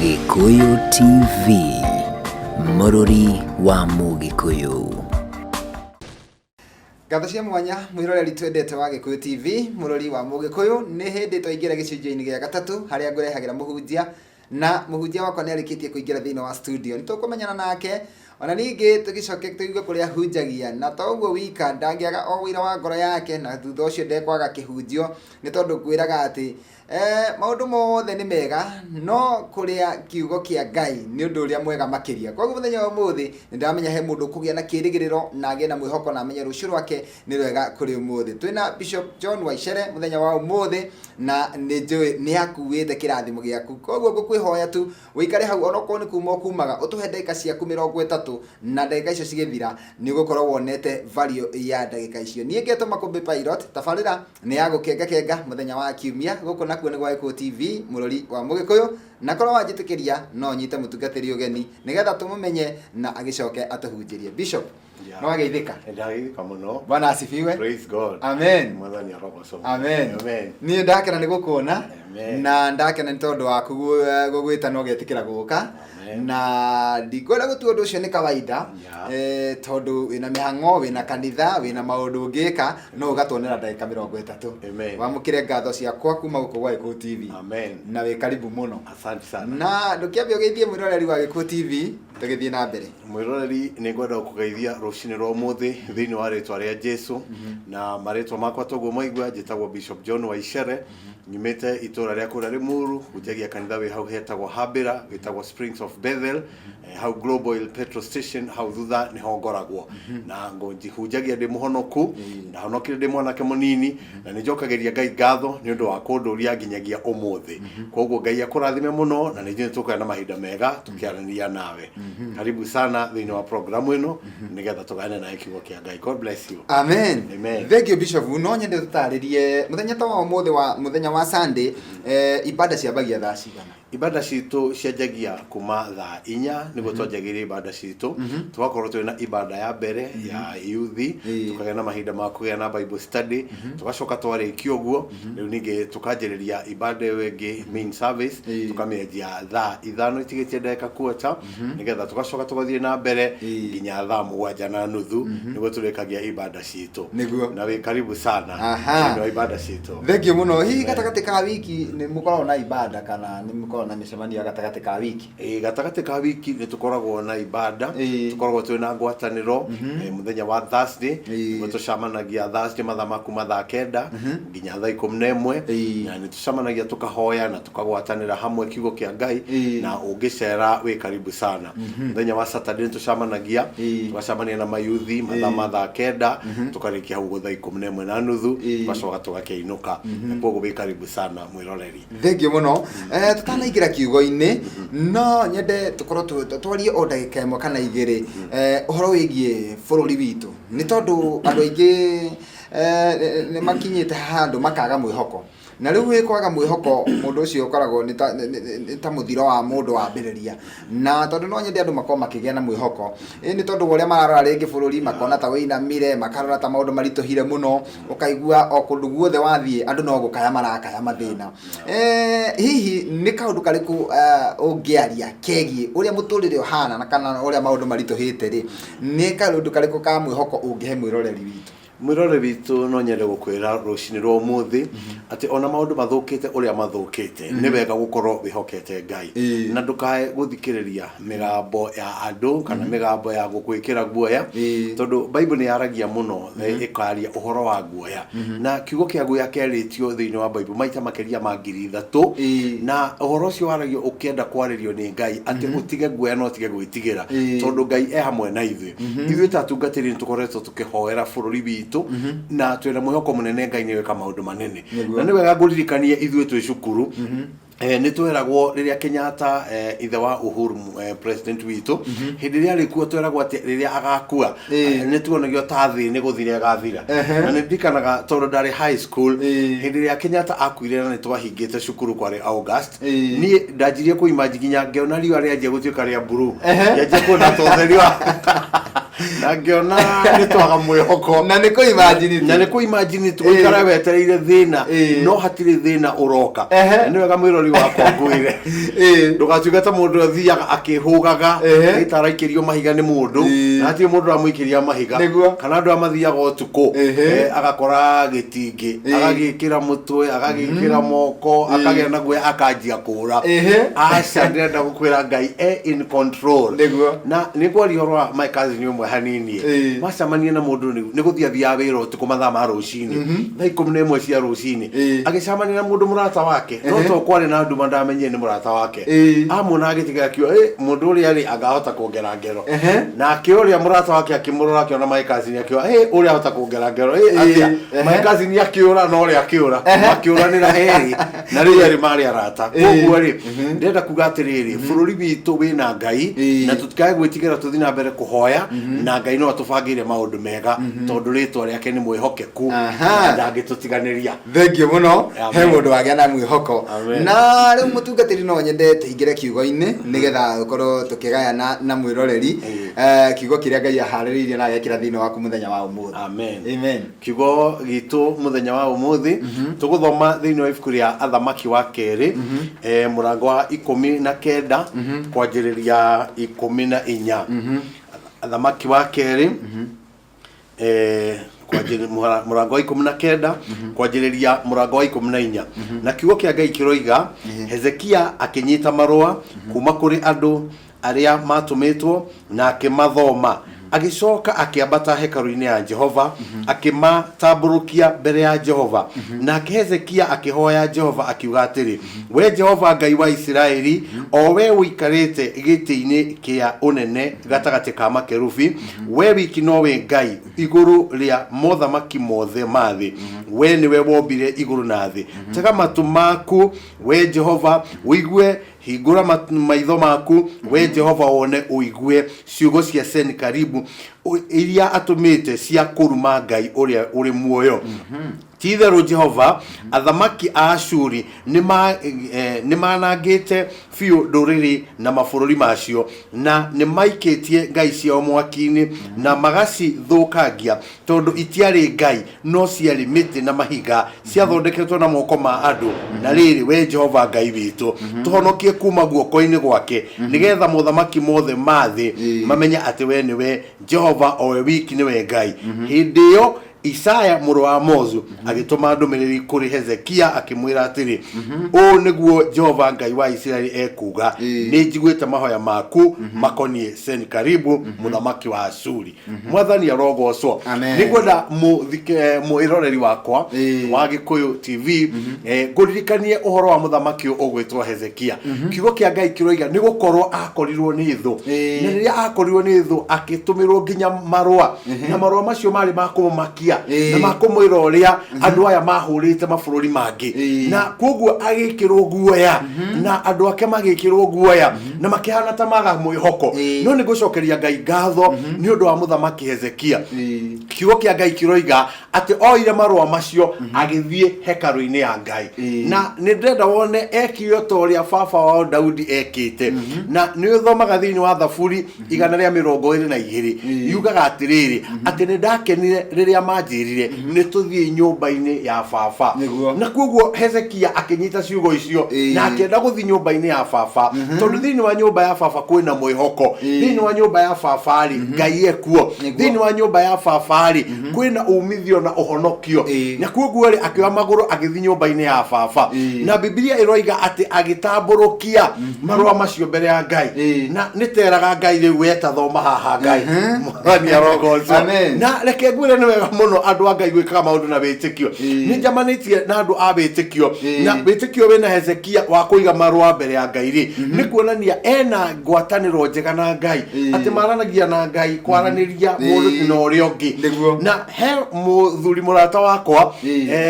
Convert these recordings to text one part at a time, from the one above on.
Gĩkũyũ TV, mũrũri wa Mũgĩkũyũ. Ngatho cia mwanya mwĩroreri twendete wa Gĩkũyũ TV, mũrori wa Mũgĩkũyũ. Nĩ hĩndĩ twaingĩra gĩcunjĩ-inĩ gĩa gatatũ harĩa ngũrehagĩra mũhunjia, na mũhunjia wakwa nĩ arĩkĩtie kũingĩra thĩinĩ wa studio. Nĩ tũkũmenyana nake ona ningĩ tũgĩcoke tũigue kũrĩa ahunjagia, na to ũguo wika, ndangĩaga o ũira wa ngoro yake, na thutha ũcio ndekwaga kĩhunjio, nĩ tondũ ngwĩraga atĩ maũndũ mothe nĩ mega, no kũrĩa kiugo kĩa Ngai nĩ ũndũ ũrĩa mwega makĩria. Koguo mũthenya wa ũmũthĩ nĩ ndamenya he mũndũ ũkũgĩa na kĩrĩgĩrĩro na agĩe na mwĩhoko na amenye rũciũ rwake nĩ rwega kũrĩ ũmũthĩ. Twĩna Bishop John Waicere mũthenya wa ũmũthĩ, na nĩ njũĩ nĩ akuĩte kĩrathimo gĩaku. Koguo ngũkwĩhoya tu ũikare hau, onokorwo nĩ kuma ũkumaga, ũtũhe ndagĩka ciaku 30, na ndagĩka icio cigĩthira nĩ ũgũkorwo wonete value ya ndagĩka icio. Niĩ ngetwo Makũmbĩ Pilot, tabarĩra nĩ ya gũkengakenga mũthenya wa kiumia gũkũ nakuo nĩ gwa Gĩkũyũ TV, mũrori wa Mũgĩkũyũ, na korwo wanjĩtĩkĩria no nyite mũtungatĩri ũgeni nĩgetha tũmũmenye na agĩcoke atũhunjĩrie. Bishop, no ageithĩka? Ndageithĩka mũno. Bwana asifiwe. Praise God. Amen. Mwathani arogocwo. Amen. Amen. Niĩ ndakena nĩ gũkuona. Amen. Na ndakena nĩ tondũ waku gũgwĩta na ũgetĩkĩra gũka. Amen. Na ndikwenda gũtua ũndũ ũcio nĩ kawaida, tondũ wĩna mĩhang'o, wĩna kanitha, wĩna maũndũ ũngĩka, no ũgatuonera ndagĩka 30. Amen. Wamũkĩre ngatho ciakwa kuma gũkũ gwa Gĩkũyũ TV. Amen. Na wĩ karibu mũno. Asante sana. Na ndũkĩambe ũgeithie mwĩroreri wa Gĩkũyũ TV tũgĩthiĩ na mbere. Mwĩroreri, nĩ ngwenda gũkũgeithia rũcinĩ rwa ũmũthĩ thĩinĩ wa rĩtwa rĩa Jesu, na marĩtwa makwa toguo mwaigua, njĩtagwo Bishop John Waicere, nyumĩte itũra rĩa kũrĩa Limuru, hunjagia kanitha wĩ hau hetagwo Hambĩra, wĩtagwo Springs of Bethel, hau Global Oil Petrol Station, hau thutha nĩho ngoragwo, na hunjagia ndĩ mũhonoku. Ndahonokire ndĩ mwanake mũnini, na nĩ njokagĩria Ngai ngatho nĩ ũndũ wa kũndũria nginyagia ũmũthĩ. Koguo Ngai akũrathime mũno, na nĩ njũĩ tũkũgĩa na mahinda mega tũkĩaranĩria nawe. Karibu sana thĩinĩ wa programu ĩno nĩgetha tũgayane nawe kiugo kĩa Ngai. God bless you. Amen. Amen. Thank you, Bishop. No nyende tũtarĩrie mũthenya ta wa ũmũthĩ, wa mũthenya wa Sunday, ibada ciambagia thaa cigana? Ibada citũ cianjagia kuma thaa 4, nĩguo twanjagĩria ibada citũ. Tũgakorwo twĩ na ibada ya mbere ya yuthi, tũkagĩa na mahinda ma kũgĩa na Bible study, tũgacoka twarĩkia ũguo, rĩu ningĩ tũkanjĩrĩria ibada ĩyo ĩngĩ, main service, tũkamĩanjia thaa 5 itigĩtie ndagĩka quarter, nĩgetha tũgacoka tũgathiĩ na mbere nginya thaa 7:30, nĩguo tũrĩkagia ibada citũ. Na wĩ karibu sana thĩinĩ wa ibada citũ. Thank you mũno. Hihi gatagatĩ ka wiki nĩ mũkoragwo na ibada kana nĩ mũkoragwo na mĩcemanio ya gatagatĩ ka wiki? Ĩĩ, gatagatĩ ka wiki nĩ tũkoragwo na ibada. Tũkoragwo twĩ na ngwatanĩro mũthenya wa Thursday, nĩguo tũcemanagia Thursday mathaa ma kuma thaa 9 nginya thaa 11, na nĩ tũcemanagia tũkahoya na tũkagwatanĩra hamwe kiugo kĩa Ngai, na ũngĩcera wĩ karibu sana. Mũthenya wa Saturday nĩ tũcemanagia, tũgacemania na mayuthi mathaa ma thaa 9, tũkarĩkia hau ũguo thaa 11:30, tũgacoka tũgakĩinũka. Na koguo wĩ karibu sana, mwĩroreri. Thank you mũno. Tũtanaingĩra kiugo-inĩ, no nyende tũkorwo twarie o ndagĩka ĩmwe kana igĩrĩ ũhoro wĩgiĩ bũrũri witũ, nĩ tondũ andũ aingĩ nĩ makinyĩte handũ makaga mwĩhoko, na rĩu wĩ kwaga mwĩhoko, mũndũ ũcio ũkoragwo nĩ ta mũthiro wa mũndũ wambĩrĩria. Na tondũ no nyende andũ makorwo makĩgĩa na mwĩhoko, ĩ nĩ tondũ wa ũrĩa mararora rĩngĩ bũrũri, makona ta wĩinamire, makarora ta maũndũ maritũhire mũno, ũkaigua o kũndũ guothe wathiĩ andũ no gũkaya marakaya mathĩna. Hihi nĩ kaũndũ karĩkũ ũngĩaria kegiĩ ũrĩa mũtũrĩre ũhana na kana ũrĩa maũndũ maritũhĩte rĩ, nĩ kaũndũ karĩkũ ka mwĩhoko ũngĩhe mwĩroreri witũ? Mwĩrore witũ, no nyende gũkwĩra rũcinĩ rwa ũmũthĩ atĩ ona maũndũ mathũkĩte ũrĩa mathũkĩte, nĩ wega gũkorwo wĩhokete Ngai, na ndũkae gũthikĩrĩria mĩgambo ya andũ kana mĩgambo ya gũkwĩkĩra guoya, tondũ Bible nĩ yaragia mũno, ĩkaria ũhoro wa guoya, na kiugo kĩa guoya kĩarĩtio thĩinĩ wa Bible maita makĩria ma 3000, na ũhoro ũcio waragio ũkĩenda kwarĩrio nĩ Ngai atĩ ũtige guoya na ũtige gwĩtigĩra, tondũ Ngai e hamwe na ithuĩ. Ithuĩ ta atungatĩri nĩ tũkoretwo tũkĩhoera bũrũri witũ, na twĩna mwĩhoko mũnene Ngai nĩ gwĩka maũndũ manene. Na nĩ wega ngũririkanie, ithuĩ twĩ cukuru nĩ tweragwo rĩrĩa Kenyatta, ithe wa Uhuru, president witũ, hĩndĩ ĩrĩa arĩ kuo, tweragwo atĩ rĩrĩa agakua, nĩ tuonagio ta thĩ nĩ gũthira ĩgathira. Na nĩ ndirikanaga tondũ ndarĩ high school hĩndĩ ĩrĩa Kenyatta akuire, na nĩ twahingĩte cukuru, kwarĩ August. Niĩ ndanjirie kũimanji nginya ngĩona riũa rĩanjia gũtuĩka rĩa blue, ngĩanjia kuona ta ũtheri wa Na ngĩona nĩ twaga mwĩhoko. Na nĩ kũ imagine tu. Na nĩ kũ imagine tu gũikara wetereire thĩna, no hatirĩ thĩna ũroka. Na nĩ wega mwĩrori wakwa ngwĩre, ndũgatuĩke ta mũndũ athiaga akĩhũgaga ĩta araikĩrio mahiga nĩ mũndũ na hatirĩ mũndũ ũramũikĩria mahiga. Kana andũ arĩa mathiaga ũtukũ, agakora gĩtingĩ, agagĩkĩra mũtwe, agagĩkĩra moko, akagĩa na guoya, akanjia kũra. Aca, ndĩrenda gũkwĩra Ngai e in control. Na nĩ ngwaria ũhoro wa my cousin ũmwe hanini. Macemania na mũndũ nĩ gũthiĩ athiaga wĩra ũtukũ mathaa ma rũcinĩ, thaa 11 cia rũcinĩ, agĩcemania na mũndũ mũrata wake, no to kwarĩ na nduma ndamenyire nĩ mũrata wake. Amuona agĩtiga akiuga, "Ĩ, mũndũ ũrĩa rĩ angahota kũngera ngero." Nake ũrĩa mũrata wake akĩmũrora akĩona my cousin akiuga, "Ĩ, ũrĩa ahota kũngera ngero ĩ atĩa?" My cousin akĩũra na ũrĩa akĩũra, makĩũranĩra erĩ, na rĩu erĩ marĩ arata. Koguo rĩ, ndĩrenda kuga atĩrĩrĩ, bũrũri witũ wĩna Ngai, na tũtikae gwĩtigĩra, tũthiĩ na mbere kũhoya, na Ngai no atũbangĩire maũndũ mega, tondũ rĩtwa rĩake nĩ mwĩhokeku na ndangĩtũtiganĩria. Thengiũ mũno. He Amen. Mũndũ wagĩa na mwĩhoko. Amen. Na rĩu mũtungatĩri, no nyende tũingĩre kiugo-inĩ nĩgetha ũkorwo tũkĩgayana na mwĩroreri kiugo kĩrĩa Ngai aharĩrĩirie na agekĩra thĩinĩ waku mũthenya wa ũmũthĩ. Amen. Amen. Kiugo gitũ mũthenya wa ũmũthĩ tũgũthoma thĩinĩ wa ibuku rĩa Athamaki wa Kerĩ, mũrango wa 19 kwanjĩrĩria 14. Athamaki wa Kerĩ, mũrango wa 19 kwanjĩrĩria mũrango wa 14. Na kiugo kĩa Ngai kĩroiga, Hezekia akĩnyita marũa kuma kũrĩ andũ arĩa matũmĩtwo na akĩmathoma. Agĩcoka akĩambata hekarũ-inĩ ya Jehova, akĩmatambũrũkia mbere ya Jehova. Nake Hezekia akĩhoya Jehova akiuga atĩrĩ, "We Jehova Ngai wa Isiraeli, o we ũikarĩte gĩtĩ-inĩ kĩa ũnene gatagatĩ ka makerubi, we wiki nowe Ngai igũrũ rĩa mothamaki mothe ma thĩ. We nĩwe wombire igũrũ na thĩ. Tega matũ maku, we Jehova, ũigue. Hingũra maitho maku, we Jehova, wone ũigue ciugo cia Senikaribu iria atũmĩte cia kũruma Ngai ũrĩa ũrĩ muoyo. Ti itherũ Jehova, athamaki a Ashuri nĩ manangĩte biũ ndũrĩrĩ na mabũrũri macio, na nĩ maikĩtie ngai ciao mwaki-inĩ na magacithũkangia, tondũ itiarĩ ngai no ciarĩ mĩtĩ na mahiga ciathondeketwo na moko ma andũ. Na rĩrĩ, we Jehova Ngai witũ, tũhonokie kuma guoko-inĩ gwake, nĩgetha mothamaki mothe ma thĩ mamenye atĩ we nĩwe Jehova, o we wiki nĩwe Ngai." Hĩndĩ ĩyo Isaya mũrũ wa Amozu agĩtũma ndũmĩrĩri kũrĩ Hezekia akĩmwĩra atĩrĩ, "Ũũ nĩguo Jehova Ngai wa Isiraeli ekuuga, Nĩ njiguĩte mahoya maku makoniĩ Senikaribu mũthamaki wa Ashuri." Mwathani arogocwo. Amen. Nĩngwenda mwĩroreri wakwa wa Gĩkũyũ TV, ngũririkanie ũhoro wa mũthamaki ũyũ ũgwĩtwo Hezekia. Kiugo kĩa Ngai kĩroiga nĩ gũkorwo akorirwo nĩ thũ, na rĩrĩa akorirwo nĩ thũ akĩtũmĩrwo nginya marũa, na marũa macio marĩ ma kũmũmakia na ma kũmwĩra ũrĩa andũ aya mahũrĩte mabũrũri mangĩ. Na koguo agĩkĩrwo guoya, na andũ ake magĩkĩrwo guoya, na makĩhana ta maga mwĩhoko. No nĩ ngũcokeria Ngai ngatho nĩ ũndũ wa mũthamaki Hezekia. Kiugo kĩa Ngai kĩroiga atĩ oire marũa macio agĩthiĩ hekarũ-inĩ ya Ngai. Na nĩ ndĩrenda wone ekire o ta ũrĩa baba wao Daudi ekĩte. Na nĩ ũthomaga thĩinĩ wa Thaburi 122, yugaga atĩrĩrĩ, atĩ nĩ ndakenire rĩrĩa manjĩrire nĩ tũthiĩ nyũmba-inĩ ya baba. Na koguo Hezekia akĩnyita ciugo icio na akĩenda gũthiĩ nyũmba-inĩ ya baba, tondũ thĩinĩ wa nyũmba ya baba kwĩna mwĩhoko. Thĩinĩ wa nyũmba ya baba rĩ, Ngai ekuo. Thĩinĩ wa nyũmba ya baba rĩ, kwĩna umithio na ũhonokio. Na koguo rĩ, akĩoya magũrũ agĩthiĩ nyũmba-inĩ ya baba. Na Bibilia ĩroiga atĩ agĩtambũrũkia marũa macio mbere ya Ngai. Na nĩ teraga Ngai, "Rĩu we ta thoma haha, Ngai." Mwathani arogocwo. Amen. Na reke ngwĩre, nĩ wega mũno andũ a Ngai gwĩkaga maũndũ na wĩtĩkio. Nĩ njamanĩtie na andũ a wĩtĩkio, na wĩtĩkio wĩna Hezekia wa kũiga marũa mbere ya Ngai rĩ, nĩ kuonania ena ngwatanĩro njega na Ngai, atĩ maranagia na Ngai, kwaranĩria mũndũ na ũrĩa ũngĩ. Na he mũthuri mũrata wakwa,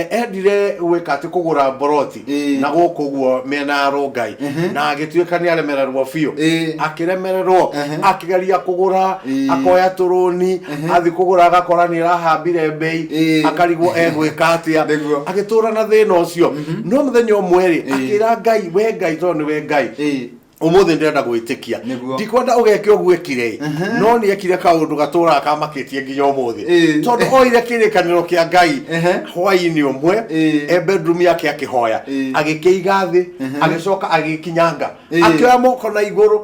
endire gwĩka atĩ kũgũra mboroti na gũkũ ũguo mĩena ya Rongai, na agĩtuĩka nĩ aremererwo biũ. Akĩremererwo, akĩgeria kũgũra, akoya tũrũni, athiĩ kũgũra agakora nĩ ĩrahambire mbei, akarigwo egwĩka atĩa. Agĩtũra na thĩna ũcio. No mũthenya ũmwe rĩ, akĩra Ngai, "We Ngai, tondũ nĩwe Ngai, Ũmũthĩ ndĩrenda gwĩtĩkia. Nĩguo. Ndikwenda ũgeke ũguo ekire, no nĩ ekire kaũndũ gatũraga kamakĩtie nginya ũmũthĩ, tondũ oire kĩrĩkanĩro kĩa Ngai hwaĩ-inĩ ũmwe e bedroom yake akĩhoya, agĩkĩiga thĩ, agĩcoka agĩkinyanga, akĩoya moko na igũrũ,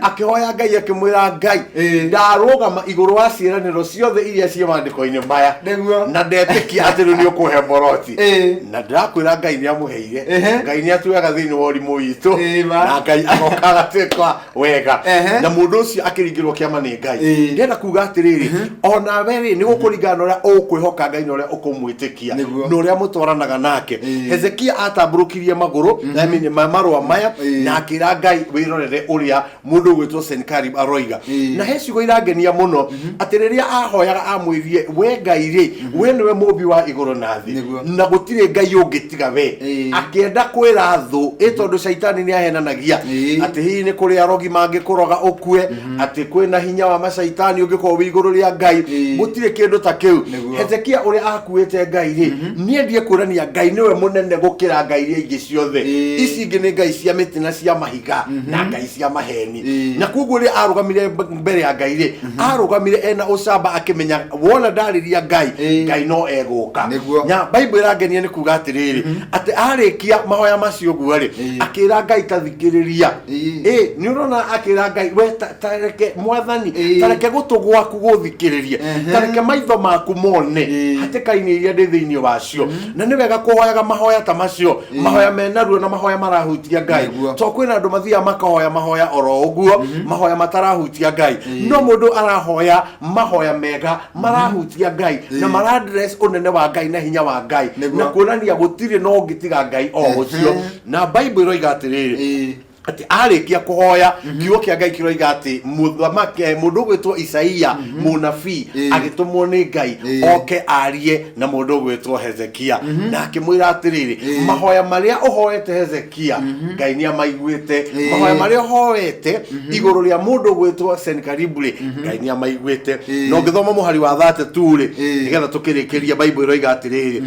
akĩhoya Ngai, akĩmwĩra Ngai, ndarũgama igũrũ wa ciĩranĩro ciothe iria ciĩ maandĩko-inĩ maya, na ndetĩkia atĩ rĩu nĩ ũkũhe moroti. Na ndĩrakwĩra Ngai nĩ amũheire. Ngai nĩ atuoyaga thĩinĩ wa ũrimũ witũ, Ma. na Ngai agoka agatwĩka wega, na mũndũ ũcio akĩringĩrwo kĩama nĩ Ngai. Ndĩrenda kuga atĩrĩrĩ, onawe rĩ, nĩ gũkũringana na ũrĩa ũkwĩhoka Ngai na ũrĩa ũkũmwĩtĩkia, na ũrĩa mũtwaranaga nake. Hezekia atambũrũkirie magũrũ, I mean, marũa maya, na akĩra Ngai, wĩrorere ũrĩa mũndũ ũgwĩtwo Senkarib aroiga. Na he ciugo irangenia mũno, atĩ rĩrĩa ahoyaga amwĩrie, we Ngai rĩ, we nĩwe mũmbi wa igũrũ na thĩ, na gũtirĩ Ngai ũngĩ tiga we. Akĩenda kwĩra thũ ĩ, tondũ caitani nĩ ahenanagia atĩ hihi nĩ kũrĩ arogi mangĩkũroga ũkue, atĩ kwĩna hinya wa macaitani ũngĩkorwo wĩ igũrũ rĩa Ngai. Gũtirĩ kĩndũ ta kĩu. Hezekia ũrĩa akuĩte Ngai rĩ, nĩendie kuonania Ngai nĩwe mũnene gũkĩra ngai iria ingĩ ciothe. Ici ingĩ nĩ ngai cia mĩtĩ na cia mahiga na ngai cia maheni. Na koguo rĩ, arũgamire mbere ya Ngai rĩ, arũgamire ena ũcamba, akĩmenya wona ndarĩria Ngai, Ngai no egũka. Na Bible ĩrangenia nĩ kuga atĩrĩrĩ, atĩ arĩkia mahoya macio ũguo rĩ, akĩra Ngai, ta thikĩrĩria. Ĩ nĩ ũrona, akĩra Ngai, we ta reke Mwathani, ta reke gũtũ gwaku gũthikĩrĩrie, ta reke maitho maku mone hatĩka-inĩ iria ndĩ thĩinĩ wacio. Na nĩ wega kũhoyaga mahoya ta macio, mahoya mena ruo na mahoya marahutia Ngai. To kwĩna andũ mathiaga makahoya mahoya oro ũguo, mahoya matarahutia Ngai. No mũndũ arahoya mahoya mega marahutia Ngai na maradress ũnene wa Ngai na hinya wa Ngai, na kuonania gũtirĩ no ũngĩ tiga Ngai o ũcio. Na Bible ĩroiga atĩrĩrĩ, atĩ arĩkia kũhoya, kiugo kĩa Ngai kĩroiga atĩ mũthamaki, mũndũ ũgwĩtwo Isaia mũnabii agĩtũmwo nĩ Ngai oke arie na mũndũ ũgwĩtwo Hezekia, na akĩmwĩra atĩrĩrĩ, mahoya marĩa ũhoete Hezekia, Ngai nĩ amaiguĩte. Mahoya marĩa ũhoete igũrũ rĩa mũndũ ũgwĩtwo Senkaribu rĩ, Ngai nĩ amaiguĩte. Na ũngĩthoma mũhari wa 32 rĩ, nĩgetha tũkĩrĩkĩria, Bible ĩroiga atĩrĩrĩ,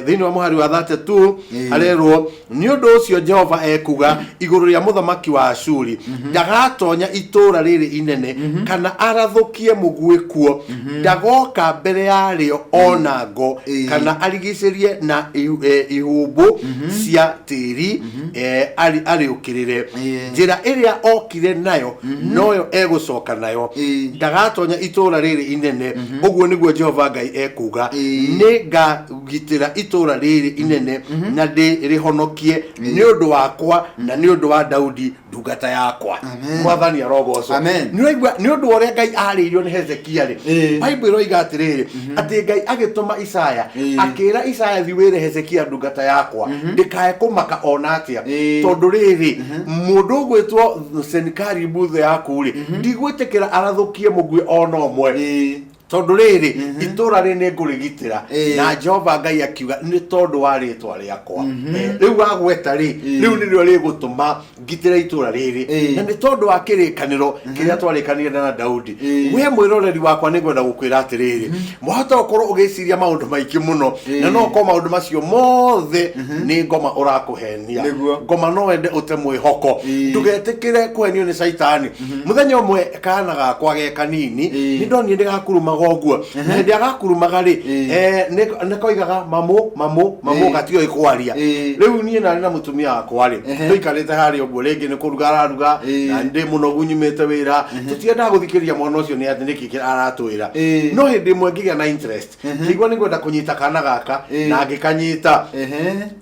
thĩinĩ wa mũhari wa 32 arerwo, nĩ ũndũ ũcio Jehova ekuga igũrũ rĩa mũthamaki wa Ashuri, ndagatonya itũũra rĩrĩ inene kana arathũkie mũguĩ kuo. Ndagoka mbere yarĩo ona ngo, kana arigicĩrie na ihumbu cia tĩri, arĩũkĩrĩre. Njĩra ĩrĩa okire nayo noyo egũcoka nayo. Ndagatonya itũũra rĩrĩ inene. Ũguo nĩguo Jehova Ngai ekuga. Nĩ ngagitĩra itũũra rĩrĩ inene na ndĩrĩhonokie nĩ ũndũ wakwa na nĩ ũndũ wa Daudi ndungata yakwa. Amen. Mwathani arogocwo. Amen. Nĩ ũraigua nĩ ũndũ wa ũrĩa Ngai arĩirio nĩ Hezekia rĩ, Bible ĩroiga atĩrĩrĩ, atĩ Ngai agĩtũma Isaya, akĩra Isaya, thiĩ wĩre Hezekia ndungata yakwa ndĩkae kũmaka ona atĩa, tondũ rĩrĩ, mũndũ ũgwĩtwo Senikaribu thũ yaku rĩ, ndigwĩtĩkĩra arathũkie mũguĩ ona ũmwe, tondũ rĩrĩ, itũũra rĩ nĩ ngũrĩgitĩra. Na Jehova Ngai akiuga, nĩ tondũ wa rĩtwa rĩakwa. Rĩu wagweta rĩ, rĩu nĩrĩo rĩgũtũma ngitĩre itũũra rĩrĩ, na nĩ tondũ wa kĩrĩkanĩro kĩrĩa twarĩkanire na Daudi. We mwĩroreri wakwa, nĩ ngwenda gũkwĩra atĩrĩrĩ, mwahota gũkorwo ũgĩciria maũndũ maingĩ mũno, na no ũkorwo maũndũ macio mothe nĩ ngoma ũrakũhenia. Ngoma no ende ũte mwĩhoko. Ndũgetĩkĩre kũhenio nĩ caitani. Mũthenya ũmwe kana gakwa ge kanini, nĩ ndonire nĩ gakurumaga ũguo, na hĩndĩ ĩrĩa gakurumaga rĩ, nĩ koigaga mamũ, mamũ, mamũ, gatioĩ kwaria. Rĩu niĩ narĩ na mũtumia wakwa rĩ, tũikarĩte harĩa ũguo, rĩngĩ nĩ kũruga araruga, na ndĩ mũnogu nyumĩte wĩra, tũtiendaga gũthikĩrĩria mwana ũcio nĩ atĩ nĩkĩ aratwĩra. No hĩndĩ ĩmwe ngĩgĩa na interest, ngĩigua nĩ ngwenda kũnyita kana gaka, na ngĩkanyita.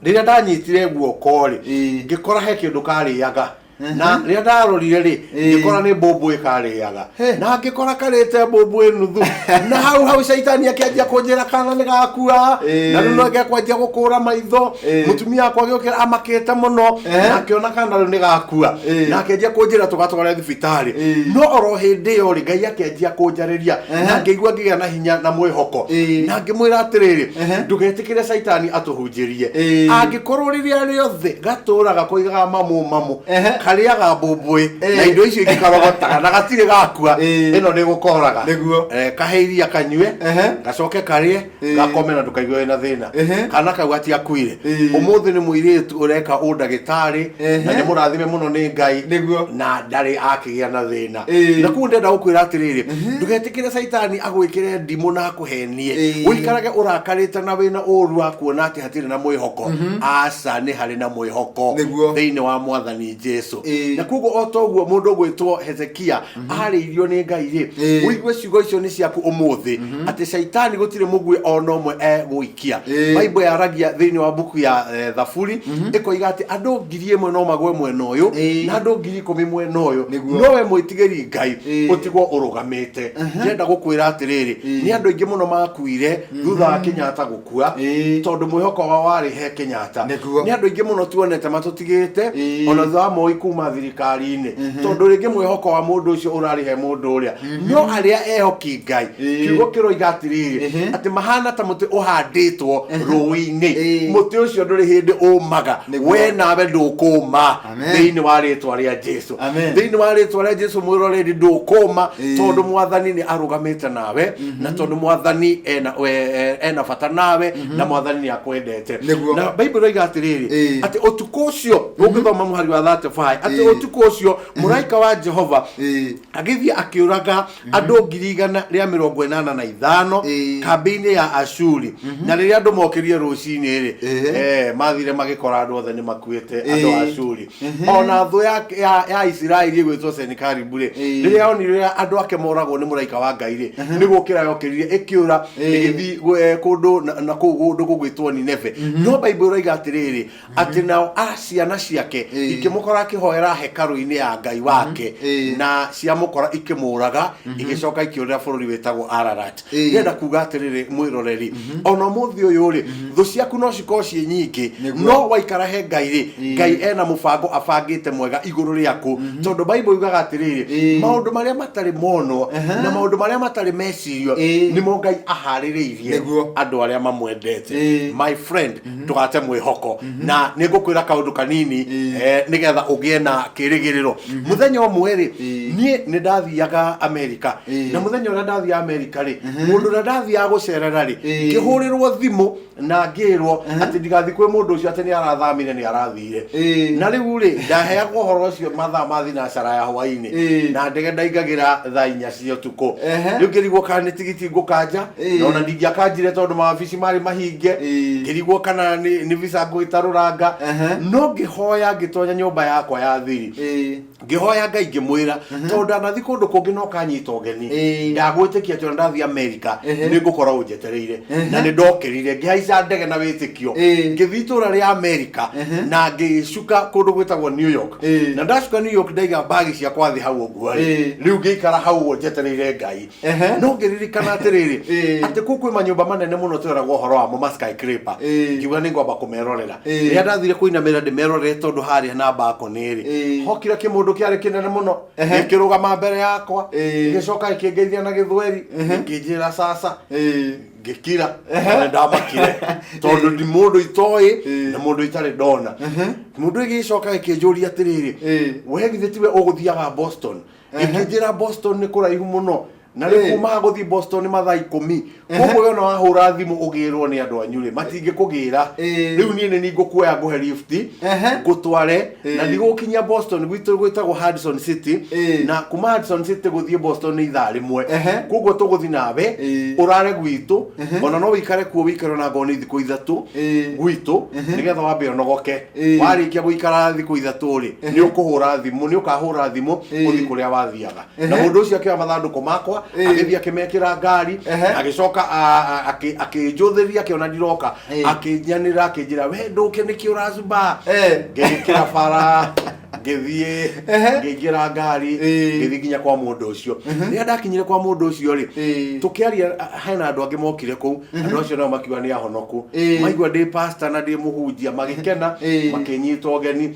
Rĩrĩa ndanyitire guoko rĩ, ngĩkora he kĩndũ karĩaga, na rĩrĩa ndarorire rĩ, ngĩkora nĩ mbũmbũĩ karĩaga, na ngĩkora karĩte mbũmbũĩ nuthu. Na hau hau caitani akĩanjia kũnjĩra kana nĩ gakua, na rĩu no gekwanjia gũkũra maitho. Mũtumia wakwa agĩũkĩra amakĩte mũno, na akĩona kana rĩu nĩ gakua, na akĩanjia kũnjĩra tũgatware thibitarĩ. No oro hĩndĩ ĩyo rĩ, Ngai akĩanjia kũnjarĩria, na ngĩigua ngĩgĩa na hinya na mwĩhoko, na ngĩmwĩra atĩrĩrĩ, ndũgetĩkĩre caitani atũhunjĩrie. Angĩkorwo rĩrĩa rĩothe gatũraga koigaga mamũ, mamũ, Karĩaga mbũmbũĩ Ĩĩ. na indo icio ingĩ karogotaga na gatirĩ gakua. Ĩĩ. Ĩno nĩ gũkoraga. Nĩguo. Kahe iria kanyue, gacoke karĩe, gakome na ndũkaigue wĩna thĩna. Kana kau gatiakuire. Ĩĩ. Ũmũthĩ nĩ mũirĩtu ũreka ũndagĩtarĩ na nĩ mũrathime mũno nĩ Ngai na ndarĩ akĩgĩa na thĩna. Na koguo ndĩrenda gũkwĩra atĩrĩrĩ, ndũgetĩkĩre caitani agwĩkĩre ndimũ na akũhenie, ũikarage ũrakarĩte na wĩna ũru wa kuona atĩ hatirĩ na mwĩhoko. Aca, nĩ harĩ na mwĩhoko thĩinĩ wa Mwathani Jesu. Na koguo o ta ũguo mũndũ ũgwĩtwo Hezekia arĩirio nĩ Ngai rĩ, ũigue ciugo icio nĩ ciaku ũmũthĩ, atĩ caitani gũtirĩ mũguĩ ona ũmwe egũikia. Bible yaragia thĩinĩ wa mbuku ya Thaburi, ĩkoiga atĩ andũ 1,000 no magwe mwena ũyũ na andũ 10,000 mwena ũyũ, no we mwĩtigĩri Ngai ũtigwo ũrũgamĩte. Ndĩrenda gũkwĩra atĩrĩrĩ, nĩ andũ aingĩ mũno makuire thutha wa Kenyatta gũkua, tondũ mwĩhoko wao warĩ he Kenyatta. Nĩ andũ aingĩ mũno tuonete matũtigĩte ona thutha wa Moi kuma thirikari-inĩ, tondũ rĩngĩ mwĩhoko wa mũndũ ũcio ũrarĩ he mũndũ ũrĩa. No arĩa ehoki Ngai, kiugo kĩroiga atĩrĩrĩ, atĩ mahana ta mũtĩ ũhandĩtwo rũĩ-inĩ. Mũtĩ ũcio ndũrĩ hĩndĩ ũmaga. We nawe ndũkũma. Amen. Thĩinĩ wa rĩtwa rĩa Jesu. Amen. Thĩinĩ wa rĩtwa rĩa Jesu, mwĩroreri, ndũkũma, tondũ Mwathani nĩ arũgamĩte nawe, na tondũ Mwathani ena bata nawe, na Mwathani nĩ akwendete. Na Bible ĩroiga atĩrĩrĩ, atĩ ũtukũ ũcio, ũngĩthoma mũhari wa 35, atĩ ũtukũ ũcio mũraika wa Jehova agĩthiĩ akĩũraga andũ 185,000 kambĩ-inĩ ya Ashuri. Na rĩrĩa andũ mokĩrire rũcinĩ rĩ, mathire magĩkora andũ othe nĩ makuĩte, andũ a Ashuri. Ona thũ ya Isiraeli ĩgwĩtwo Senakeribu rĩ, rĩrĩa onire ũrĩa andũ ake moragwo nĩ mũraika wa Ngai rĩ, nĩ gũkĩra yokĩrire ĩkĩũra, ĩgĩthiĩ kũndũ na kũu kũndũ gũgwĩtwo Nineve. No Bible ĩroiga atĩrĩrĩ, atĩ nao a ciana ciake ikĩmũkora akĩhoera hekarũ-inĩ ya Ngai wake, na ciamũkora ikĩmũraga, igĩcoka ikĩũrĩra bũrũri wĩtagwo Ararat. Ndĩrenda kuga atĩrĩrĩ, mwĩroreri, ona ũmũthĩ ũyũ rĩ, thũ ciaku no cikorwo ciĩ nyingĩ, no waikara he Ngai rĩ, Ngai ena mũbango abangĩte mwega igũrũ rĩaku, tondũ Bible yugaga atĩrĩrĩ, maũndũ marĩa matarĩ monwo na maũndũ marĩa matarĩ mecirio nĩmo Ngai aharĩrĩirie andũ arĩa mamwendete. My friend, ndũgate mwĩhoko. Na nĩ ngũkwĩra kaũndũ kanini nĩgetha ũgĩe na kĩrĩgĩrĩro. Mũthenya ũmwe rĩ, niĩ nĩ ndathiaga Amerika, na mũthenya ũrĩa ndathiaga Amerika rĩ, mũndũ ũrĩa ndathiaga gũcerera rĩ, ngĩhũrĩrwo thimũ na ngĩrwo atĩ ndigathiĩ kwĩ mũndũ ũcio, atĩ nĩ arathamire, nĩ arathire. Na rĩu rĩ, ndaheagwo ũhoro ũcio mathaa ma thinacara ya hwainĩ, na ndege ndaingagĩra thaa 4 cia ũtukũ. Rĩu ngĩrigwo kana nĩ tigiti ngũkanja, na ona ndingĩakanjire tondũ mawabici marĩ mahinge. Ngĩrigwo kana nĩ visa ngũgĩtarũranga. No ngĩhoya, ngĩtonya nyũmba yakwa ya thiri, ngĩhoya Ngai, ngĩmwĩra, tondũ ndanathiĩ kũndũ kũngĩ no kanyita ũgeni, ndagwĩtĩkia atĩ ona ndathiĩ Amerika nĩ ngũkorwo ũnjetereire. Na nĩ ndokĩrire, ngĩhaica ndege na wĩtĩkio, ngĩthiĩ itũũra rĩa Amerika na ngĩcuka kũndũ gwĩtagwo New York. Na ndacuka New York, ndaiga mbagi ciakwa thĩ hau ũguo rĩ, rĩu ngĩikara hau ũguo njetereire Ngai. No ngĩririkana atĩrĩrĩ, atĩ kũu kwĩ manyũmba manene mũno tweragwo ũhoro wamo, ma skyscraper. Ngiuga nĩ ngwamba kũmerorera. Rĩrĩa ndathire kũinamĩrĩra ndĩmerorere, tondũ harĩa na balcony rĩ, hokire kĩmũndũ kĩarĩ kĩnene mũno, gĩkĩrũgama mbere yakwa, gĩgĩcoka gĩkĩngeithia na Gĩthweri, gĩkĩnjĩra sasa. Ngĩkira, na ndamakire tondũ ndi mũndũ itoĩ na mũndũ itarĩ ndona. Mũndũ gĩgĩcoka gĩkĩnjũria atĩrĩrĩ, we githĩ tiwe ũgũthiaga Boston? Gĩkĩnjĩra Boston nĩ kũraihu mũno, na rĩu kuma haha gũthiĩ Boston nĩ mathaa 10, koguo we ona wahũra thimũ ũgĩrwo nĩ andũ anyu rĩ, matingĩkũgĩra. Rĩu niĩ nĩ niĩ ngũkuoya, ngũhe lift, ngũtware na ndigũgũkinyia Boston. Gwitũ gwĩtagwo Hudson City, na kuma Hudson City gũthiĩ Boston nĩ ithaa 1. Koguo tũgũthiĩ nawe, ũrare gwitũ, ona no wĩikare kuo, wĩikare ona ngorwo nĩ thikũ 3 gwitũ, nĩgetha wambe ũnogoke. Warĩkia gũikara thikũ 3 rĩ, nĩ ũkũhũra thimũ, nĩ ũkahũra thimũ ũthiĩ kũrĩa wathiaga. Na mũndũ ũcio akĩoya mathandũkũ makwa, agĩthiĩ akĩmekĩra ngari, agĩcoka akĩnjũthĩria, akĩona ndiroka, akĩnyanĩrĩra, akĩnjĩra, we ndũke, nĩkĩ ũracumba? Ngĩgĩkĩra bara, ngĩthiĩ, ngĩingĩra ngari, ngĩthiĩ nginya kwa mũndũ ũcio. Rĩrĩa ndakinyire kwa mũndũ ũcio rĩ, tũkĩaria, hena andũ angĩ mokire kũu. Andũ acio nao makiuga nĩ ahonoku. Maigua ndĩ pastor na ndĩ mũhunjia, magĩkena, makĩnyita ũgeni.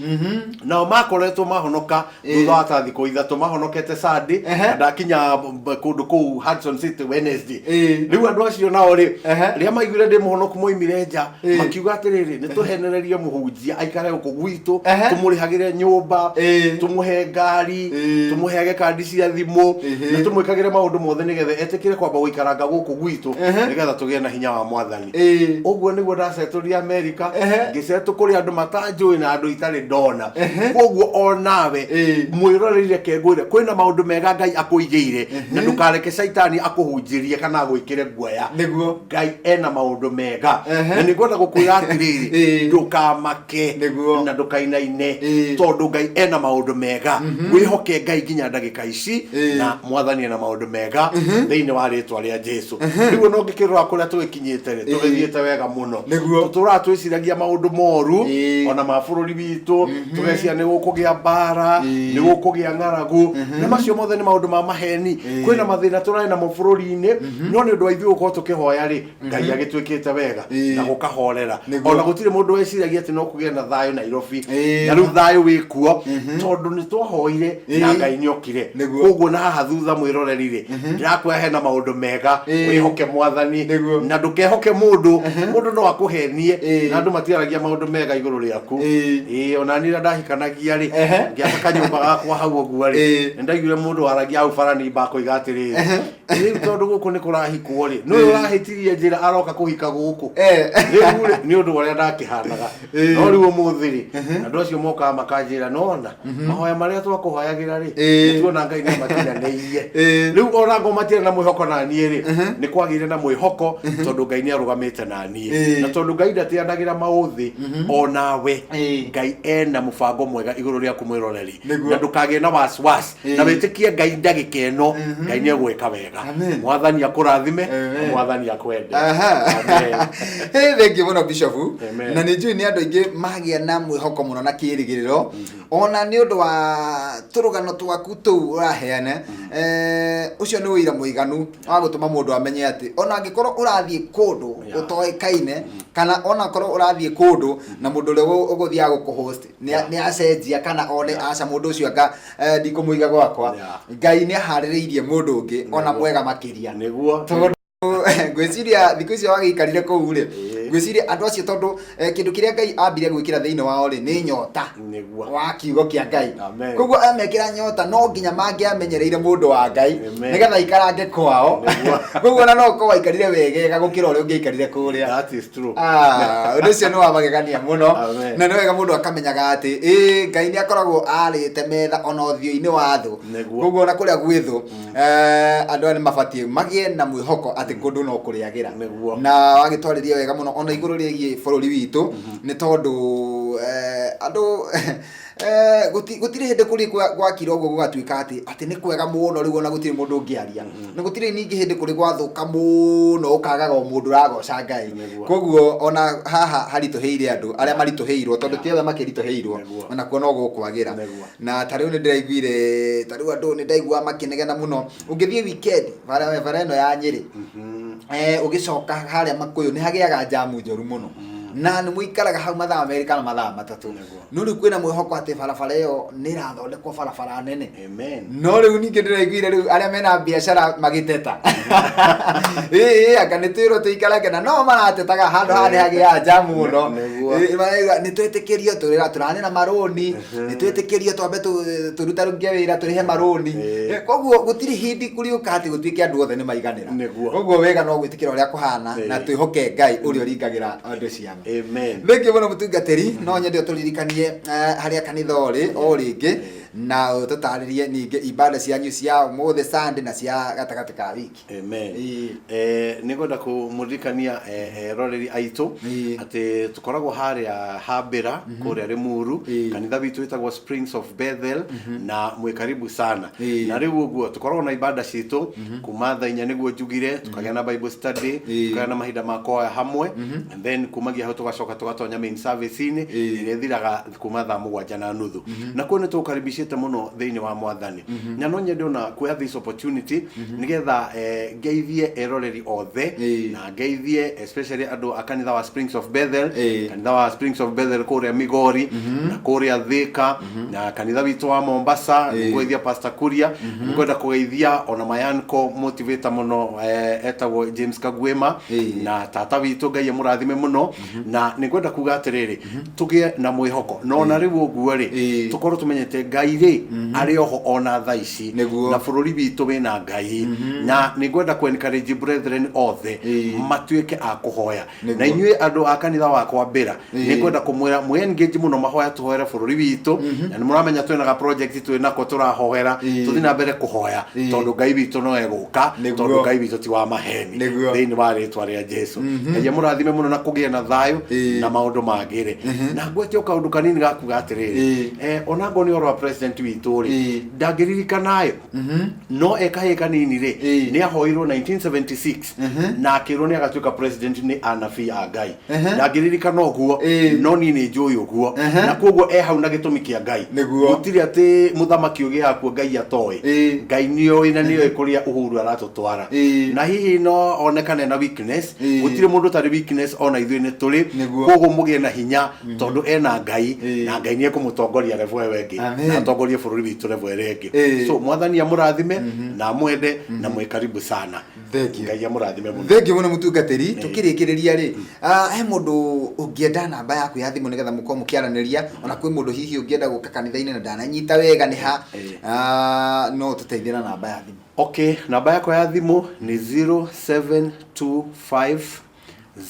Nao makoretwo mahonoka thutha wa ta thikũ 3, mahonokete Sunday, na ndakinya kũndũ kũu Hudson City Wednesday. Rĩu andũ acio nao rĩ, rĩrĩa maiguire ndĩ mũhonoku, moimire nja, makiuga atĩrĩrĩ, nĩ tũhenererie mũhunjia aikare gũkũ gwitũ, tũmũrĩhagĩre nyũmba. nyũmba, tũmũhe ngari, tũmũheage kandi cia thimũ, na tũmwĩkagĩre maũndũ mothe nĩgetha etĩkĩre kwamba gũikaranga gũkũ gwitũ, nĩgetha tũgĩe na hinya wa Mwathani. Ũguo nĩguo ndacetũrire Amerika, ngĩcetũ kũrĩ andũ matanjũĩ na andũ itarĩ ndona. Koguo o nawe mwĩroreri, reke ngwĩre, kwĩna maũndũ mega Ngai akũigĩire, na ndũkareke caitani akũhunjĩrie kana agwĩkĩre guoya. Ngai ena maũndũ mega, na nĩ ngwenda gũkwĩra atĩrĩrĩ, ndũkamake na ndũkainaine, tondũ Ngai ena maũndũ mega. Wĩhoke Ngai nginya ndagĩka ici, na Mwathani ena maũndũ mega thĩinĩ wa rĩtwa rĩa Jesu. Rĩu ona ũngĩkĩrora kũrĩa tũgĩkinyĩte rĩ, tũgĩthiĩte wega mũno. Tũtũraga twĩciragia maũndũ moru ona ma bũrũri witũ, tũgeciria nĩ gũkũgĩa mbara, nĩ gũkũgĩa ng'aragu, na macio mothe nĩ maũndũ ma maheni. Kwĩna mathĩna tũrarĩ namo bũrũri-inĩ, no nĩ ũndũ wa ithuĩ gũkorwo tũkĩhoya rĩ, Ngai agĩtwĩkĩte wega na gũkahorera. Ona gũtirĩ mũndũ weciragia atĩ no kũgĩe na thayũ Nairobi, na rĩu thayũ wĩ kuo tondũ nĩ twahoire na Ngai nĩ okire. Koguo na haha thutha, mwĩroreri rĩ, ndĩrakwĩra hena maũndũ mega. Wĩhoke Mwathani na ndũkehoke mũndũ. Mũndũ no akũhenie, na andũ matiaragia maũndũ mega igũrũ rĩaku. Ĩĩ, ona niĩ rĩrĩa ndahikanagia rĩ, ngĩaka kanyũmba gakwa hau ũguo rĩ, nĩ ndaiguire mũndũ waragia hau bara nimba akoiga atĩrĩrĩ, rĩu tondũ gũkũ nĩ kũrahikwo rĩ, nĩwe ũrahĩtirie njĩra aroka kũhika gũkũ. Rĩu rĩ, nĩ ũndũ wa ũrĩa ndakĩhanaga. No rĩu ũmũthĩ rĩ, andũ acio mokaga makanjĩra, nona mahoya marĩa twakũhoyagĩra rĩ, nĩ tuona Ngai nĩ amakinyanĩirie. Rĩu ona ngo matirĩ na mwĩhoko na niĩ rĩ, nĩ kwagĩire na mwĩhoko tondũ Ngai nĩ arũgamĩte na niĩ, na tondũ Ngai ndateanagĩra maũthĩ, onawe Ngai ena mũbango mwega igũrũ rĩaku, mwĩroreri, na ndũkagĩe na wasiwasi, na wĩtĩkie Ngai ndagĩka ĩno Ngai nĩ egwĩka wega. Amen. Mwathani akũrathime na Amen. Mwathani akwende. Aha. Amen. Hey, thank you mũno, Bishop. Amen. Na nĩ njũĩ nĩ andũ aingĩ magĩa na mwĩhoko mũno na kĩĩrĩgĩrĩro ona nĩ ũndũ wa tũrũgano twaku tũu ũraheana. Ũcio nĩ ũira mũiganu wa gũtũma mũndũ amenye atĩ ona angĩkorwo ũrathiĩ kũndũ ũtoĩkaine, kana ona korwo ũrathiĩ kũndũ na mũndũ ũrĩa ũgũthiaga gũkũhost nĩ acenjia kana one aca mũndũ ũcio anga ndikũmũiga gwakwa, Ngai nĩ aharĩrĩirie mũndũ ũngĩ ona mwega makĩria. Tondũ ngwĩciria thikũ icio wagĩikarire kũu rĩ, ngwĩciria andũ acio, tondũ kĩndũ kĩrĩa Ngai ambire gwĩkĩra thĩinĩ wao rĩ, nĩ nyota wa kiugo kĩa Ngai. Koguo amekĩra nyota, no nginya mangĩamenyereire mũndũ wa Ngai nĩgetha aikarange kwao. Koguo ona no ũkorwo waikarire wegega gũkĩra ũrĩa ũngĩaikarire kũrĩa. That is true. Ah, ũndũ ũcio nĩ wa magegania mũno. Na nĩ wega mũndũ akamenyaga atĩ ĩ Ngai nĩ akoragwo arĩte metha ona ũthiũ-inĩ wa thũ. Koguo ona kũrĩa gwĩ thũ, andũ aya nĩ mabatiĩ magĩe na mwĩhoko atĩ kũndũ no kũrĩagĩra. Na wagĩtwarĩria wega mũno ona igũrũ rĩgiĩ bũrũri witũ, nĩ tondũ andũ gũtirĩ hĩndĩ kũrĩ gwakira ũguo gũgatuĩka atĩ nĩ kwega mũno rĩu ona gũtirĩ mũndũ ũngĩaria, na gũtirĩ ningĩ hĩndĩ kũrĩ gwathũka mũno ũkagaga o mũndũ ũragoca Ngai. Koguo ona haha haritũhĩire andũ arĩa maritũhĩirwo, tondũ ti othe makĩritũhĩirwo, ona kuo no gũkwagĩra. Na ta rĩu nĩ ndĩraiguire, ta rĩu andũ nĩ ndaigua makĩnegena mũno, ũngĩthiĩ weekend bara ĩno ya Nyĩrĩ, ũgĩcoka harĩa Makũyũ, nĩ hagĩaga jamu njũru mũno, na nĩ mũikaraga hau mathaa 2 kana mathaa 3. No rĩu kwĩna mwĩhoko atĩ barabara ĩyo nĩ ĩrathondekwo, barabara nene. No rĩu ningĩ ndĩraiguire rĩu arĩa mena biacara magĩteta, ĩĩ anga nĩ twĩrwo tũikarange, na no maratetaga handũ haha nĩ hagĩaga jamu mũno. Marauga nĩ twĩtĩkĩrio, tũrarĩ na marũni, nĩ twĩtĩkĩrio twambe tũrutarunge wĩra tũrĩhe marũni. Koguo gũtirĩ hĩndĩ kũrĩũka atĩ gũtuĩke andũ othe nĩ maiganĩra. Koguo wega no gwĩtĩkĩra ũrĩa kũhana na twĩhoke Ngai ũrĩa ũringagĩra andũ ciama. Thengiũ mũno, mũtungatĩri. No nyende ũtũririkanie harĩa kanitha ũrĩ o rĩngĩ, na ũtũtarĩrie ningĩ ibada cianyu cia ũmũthĩ Sunday na cia gatagatĩ ka wiki. Amen. Nĩ ngwenda kũmũririkania eroreri aitũ atĩ tũkoragwo harĩa Hambĩra, kũrĩa Limuru. Kanitha witũ wĩtagwo Springs of Bethel, na mwĩ karibu sana. Na rĩu ũguo tũkoragwo na ibada citũ kuma thaa 4, nĩguo njugire, tukagĩa na Bible study, tukagĩa na mahinda ma kũhoya hamwe, and then kumagia hau tũgacoka tũgatonya main service-inĩ ĩrĩa ĩthiraga kuma thaa 7:30, na kuo nĩ tũkaribicĩte. tũgucĩte mũno thĩinĩ wa mwathani. Na no nyende ona kuoya this opportunity nĩgetha ngeithie eroreri othe na ngeithie especially andũ a kanitha wa Springs of Bethel, kanitha wa Springs of Bethel kũrĩa Migori na kũrĩa Thika na kanitha witũ wa Mombasa. Nĩngũgeithia Pastor Kuria, nĩngwenda kũgeithia ona Mayanko motivator mũno, etagwo James Kaguema, na tata witũ, Ngai amũrathime mũno. Na nĩngwenda kuga atĩrĩrĩ, tũgĩe na mwĩhoko na ona rĩu ũguo rĩ, tũkorwo tũmenyete Ngai rĩ arĩ oho ona thaa ici, na bũrũri witũ wĩna Ngai. Na nĩngwenda kũ encourage brethren othe matuĩke a kũhoya. Na inyuĩ andũ a kanitha wa kwambĩra, nĩngwenda kũmwĩra mwĩ engage mũno mahoya, tũhoere bũrũri witũ. Na nĩ mũramenya twĩna ga project twĩ nako tũrahoera. Tũthiĩ na mbere kũhoya, tondũ Ngai witũ no egũka, tondũ Ngai witũ ti wa maheni. Thĩinĩ wa rĩtwa rĩa Jesu, Ngai amũrathime mũno na kũgĩe na thayũ na maũndũ mangĩrĩ. Na ngwete o kaũndũ kanini gakuga atĩrĩrĩ, ona ngorwo nĩ ũhoro wa president witũ rĩ, ndangĩririkanayo no ekahĩ kanini rĩ, nĩ ahoirwo 1976 na akĩrwo nĩ agatuĩka president nĩ anabii a Ngai. Ndangĩririkana ũguo, no niĩ nĩ njũĩ ũguo, na koguo e hau na gĩtũmi kĩa Ngai. Gũtirĩ atĩ mũthamaki ũgĩaga kuo Ngai atoĩ. Ngai nĩoĩ na nĩoĩ kũrĩa Uhuru aratũtwara. Na hihi no onekane na weakness. Gũtirĩ mũndũ ũtarĩ weakness, ona ithuĩ nĩ tũrĩ. Koguo mũgĩe na hinya, tondũ ena Ngai, na Ngai nĩ ekũmũtongoria level ĩyo ĩngĩ, na atongorie bũrũri witũ level ĩrĩa ĩngĩ. So mwathani amũrathime na amwende, na mwĩ karibu sana. Thank you. Ngai amũrathime mũno. Thank you mũno, mũtungatĩri. Tũkĩrĩkĩrĩria rĩ, he mũndũ ũngĩenda namba yaku ya thimũ nĩgetha mũkorwo mũkĩaranĩria, ona kwĩ mũndũ hihi ũngĩenda gũka kanitha-inĩ na ndananyita wega nĩ ha, no ũtũteithie na namba ya thimũ? Okay, namba yakwa ya thimũ nĩ 0725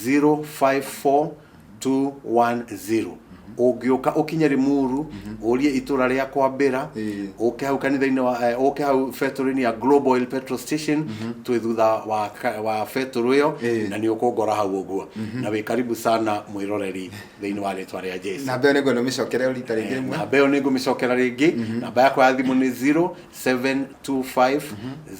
054 210. Ũngĩũka ũkinye Limuru, ũrie itũra rĩa kwambĩra, ũke hau kanitha-inĩ wa ũke hau betũrũ-inĩ ya Global Oil Petrol Station, twĩ thutha wa betũrũ ĩyo, na nĩ ũkũngora hau ũguo. Na wĩ karibu sana, mwĩroreri, thĩinĩ wa rĩtwa rĩa Jesu. Namba ĩyo nĩngwenda ũmĩcokere rita rĩngĩ rĩmwe. Namba ĩyo nĩ ngũmĩcokera rĩngĩ. Namba yakwa ya thimũ nĩ 0725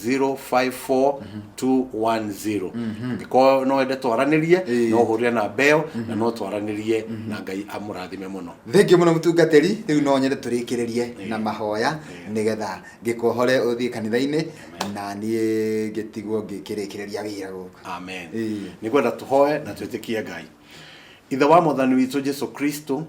054 210. Angĩkorwo no wende twaranĩrie, no ũhũrĩre namba ĩyo na no twaranĩrie, na Ngai amũrathime mũno. Thank you mũno, mũtungatĩri. Rĩu no nyende tũrĩkĩrĩrie na mahoya nĩgetha ngĩkuohore ũthiĩ kanitha-inĩ na niĩ ngĩtigwo ngĩkĩrĩkĩrĩria wĩra gũkũ. Amen. Nĩ ngwenda tũhoe na twĩtĩkie Ngai. Ithe wa mwathani witũ Jesu Kristo,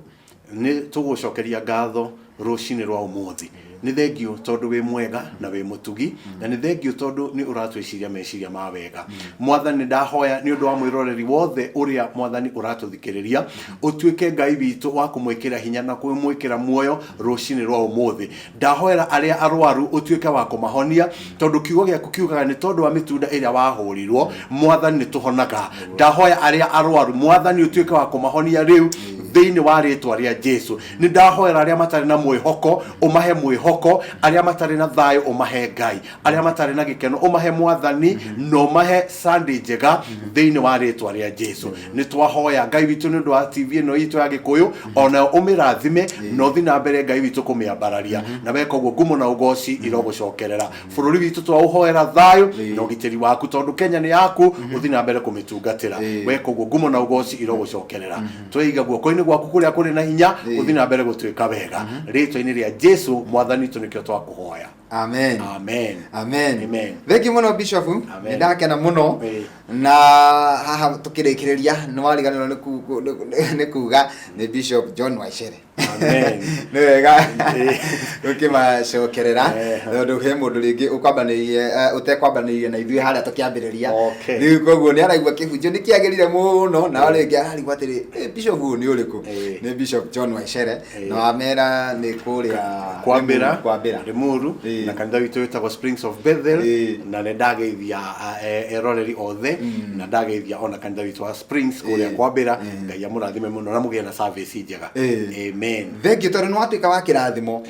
nĩ tũgũcokeria ngatho rũcinĩ rwa ũmũthĩ. Nĩ thengio tondũ wĩ mwega na wĩ mũtugi, na nĩ thengio tondũ nĩ ũratwĩciria meciria ma wega. Mwathani, ndahoya nĩ ũndũ wa mwĩroreri wothe ũrĩa, mwathani, ũratũthikĩrĩria, ũtuĩke Ngai witũ wa kũmwĩkĩra hinya na kũmwĩkĩra muoyo rũcinĩ rwa ũmũthĩ. Ndahoera arĩa arwaru, ũtuĩke wa kũmahonia, tondũ kiugo gĩaku kiugaga nĩ tondũ wa mĩtunda ĩrĩa wahũrirwo, mwathani, nĩ tũhonaga. Ndahoya arĩa arwaru, mwathani, ũtuĩke wa kũmahonia rĩu thĩinĩ wa rĩtwa rĩa Jesu. Nĩ ndahoera arĩa matarĩ na mwĩhoko, ũmahe mwĩhoko; arĩa matarĩ na thayũ, ũmahe Ngai; arĩa matarĩ na gĩkeno, ũmahe mwathani, na ũmahe Sunday njega thĩinĩ wa rĩtwa rĩa Jesu. Nĩ twahoya, Ngai witũ, nĩ ũndũ wa TV ĩno itũ ya Gĩkũyũ, onayo ũmĩrathime na ũthiĩ na mbere, Ngai witũ, kũmĩambararia. Na weka ũguo, ngumo na ũgoci irogũcokerera. Bũrũri witũ twaũhoera thayũ na ũgitĩri waku, tondũ Kenya nĩ yaku, ũthiĩ na mbere kũmĩtungatĩra. Weka ũguo, ngumo na ũgoci irogũcokerera. Tweiga guoko-inĩ gwaku kũrĩa kũrĩ na hinya, ũthiĩ na mbere gũtuĩka wega. Rĩtwa-inĩ rĩa Jesu mwathani witũ nĩkĩo twakũhoya. Amen. Amen. Amen. Amen. Thank you mũno, bishop. Amen. Nĩ ndakena mũno. Na haha tũkĩrĩkĩrĩria, nĩ wariganĩrwo nĩ kuga nĩ Bishop John Waicere. Amen. Nĩ wega ũkĩmacokerera, tondũ he mũndũ rĩngĩ ũkwambanĩirie, ũtekwambanĩirie na ithuĩ harĩa tũkĩambĩrĩria. Rĩu koguo nĩ araigua kĩhunjio nĩ kĩagĩrire mũno, na rĩngĩ ararigwo atĩrĩ, "Bishop ũyũ nĩ ũrĩkũ?" Nĩ Bishop John Waicere, na wamera nĩ kũrĩa Kwambĩra. Kwambĩra. Limuru. Na kanitha witũ wĩtagwo Springs of Bethel. Na nĩ ndageithia eroreri othe, na ndageithia ona kanitha witũ wa Springs kũrĩa Kwambĩra. Ngai amũrathime mũno na mũgĩe na service njega. Amen. Thengiũ tondũ nĩ watuĩka wa kĩrathimo.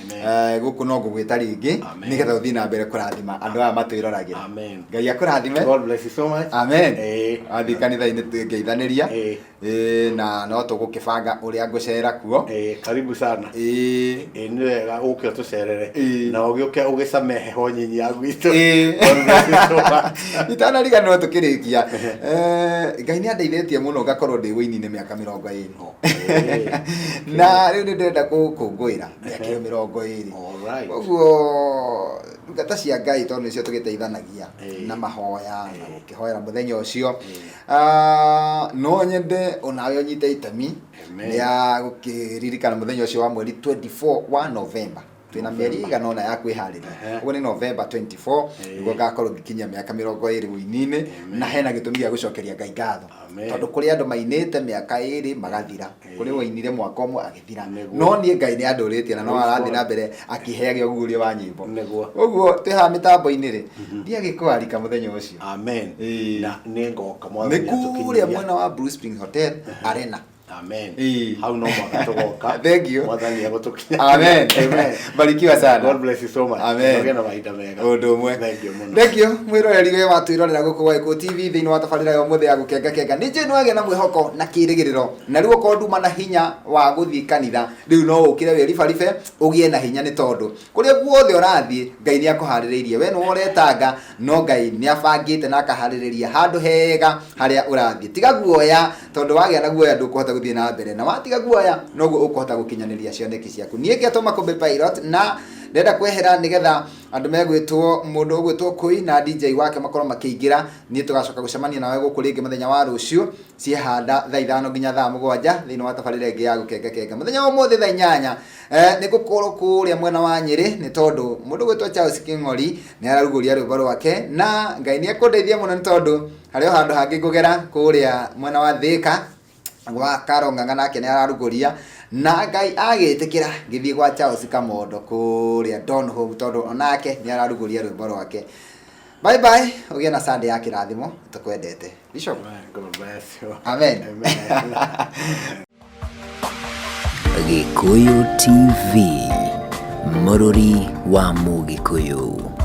Gũkũ no ngũgwĩta rĩngĩ Amen. nĩgetha ũthiĩ na mbere kũrathima andũ aya matwĩroragĩra. Amen. Ngai akũrathime. God bless you so much. Amen. Athiĩ kanitha-inĩ ngeithanĩria. Ĩĩ, na no tũgũkĩbanga ũrĩa ngũcera kuo. Eh, karibu sana. Ĩĩ. Ĩĩ, nĩ wega ũke ũtũcerere. Ĩĩ. Na ũgĩũke ũgĩcame heho nyinyi ya gwitũ. Ĩĩ. God bless you so much. Itanariganĩrwo tũkĩrĩkia, eh, Ngai nĩ andeithĩtie mũno ngakorwo ndĩ wĩini-inĩ mĩaka 20. Okay. Na rĩu nĩ ndĩrenda gũkũngũĩra mĩaka ĩyo 20. Alright. Koguo ndungata cia Ngai tondũ nĩcio tũgĩteithanagia Ĩĩ. na mahoya na Ĩĩ. gũkĩhoera mũthenya ũcio. Ĩĩ. Ah, no nyende onawe ũnyite itemi Amen. rĩa gũkĩririkana mũthenya ũcio wa mweri 24 wa November. Twĩna mĩeri ĩigana ũna ya kwĩharĩria. Ehe. Ũguo nĩ November 24 Ĩĩ. nĩguo ngakorwo ngĩkinyia mĩaka 20 ũini-inĩ, na hena gĩtũmi gĩa gũcokeria Ngai ngatho. Amen. Tondũ kũrĩ andũ mainĩte mĩaka 2 magathira, Ĩĩ. kũrĩ wainire mwaka ũmwe agĩthira, Nĩguo. no niĩ Ngai nĩ andũrĩtie na no Praise arathiĩ God. na mbere akĩheaga ũguũrio wa nyĩmbo. Nĩguo. Ũguo twĩ haha mĩtambo-inĩ rĩ, ndiagĩkwarika mũthenya ũcio. Amen. Ĩĩ. Na nĩ ngoka Nĩ mwathani kũrĩa atũkinyĩria. mwena wa Blue Spring Hotel Arena. Amen. Ĩĩ. Hau no mwaka tũgoka. Thank you. Mwathani agũtũkinya. Amen. Amen. Barikiwa sana. God bless you so much. Amen. Ũgĩe na mahinda mega. Ũndũ ũmwe. Thank you mũno. Thank you mwĩroreri we watwĩrorera gũkũ gwa Gĩkũyũ TV thĩinĩ wa tabarĩra ya ũmũthĩ ya gũkenga kenga. Nĩ njũĩ nĩwagĩa na mwĩhoko na kĩrĩgĩrĩro, na rĩu okorwo nduma na hinya wa gũthiĩ kanitha, rĩu no ũkĩre wĩribaribe ũgĩe na hinya, nĩ tondũ kũrĩa guothe ũrathiĩ Ngai nĩ akũharĩrĩirie. We nĩwe ũretanga, no Ngai nĩ abangĩte na akaharĩrĩria handũ hega harĩa ũrathiĩ. Tiga guoya, tondũ wagĩa na guoya ndũkũhota gũthiĩ na mbere, na watiga guoya noguo ũkũhota gũkinyanĩria cioneki ciaku. Niĩ ngetwo Makũmbĩ Pilot, na ndĩrenda kwehera nĩgetha andũ megwĩtwo mũndũ ũgwĩtwo Kũi na DJ wake makorwo makĩingĩra. Niĩ tũgacoka gũcemania nawe gũkũ rĩngĩ mũthenya wa rũciũ ciehanda thaa 5 nginya thaa 7 thĩinĩ wa tabarĩra ĩngĩ ya gũkenga kenga. Mũthenya wa ũmũthĩ thaa 8 nĩ ngũkorwo kũrĩa mwena wa Nyĩrĩ, nĩ tondũ mũndũ ũgwĩtwo Charles Kĩng'ori nĩ ararugũria rwĩmbo rwake, na Ngai nĩ ekũndeithia mũno, nĩ tondũ harĩ o handũ hangĩ ngũgera kũrĩa mwena wa Thĩka gwa Karong'ang'a, nake nĩ ararugũria, na Ngai agĩtĩkĩra ngĩthiĩ gwa Charles Kamondo kũrĩa Donholm, tondũ onake nĩ ararugũria rwĩmbo rwake. Bye bye, ũgĩe na Sunday ya kĩrathimo, tũkwendete. Bishop. God bless you. Amen. Amen. Gĩkũyũ TV, mũrũri wa Mũgĩkũyũ.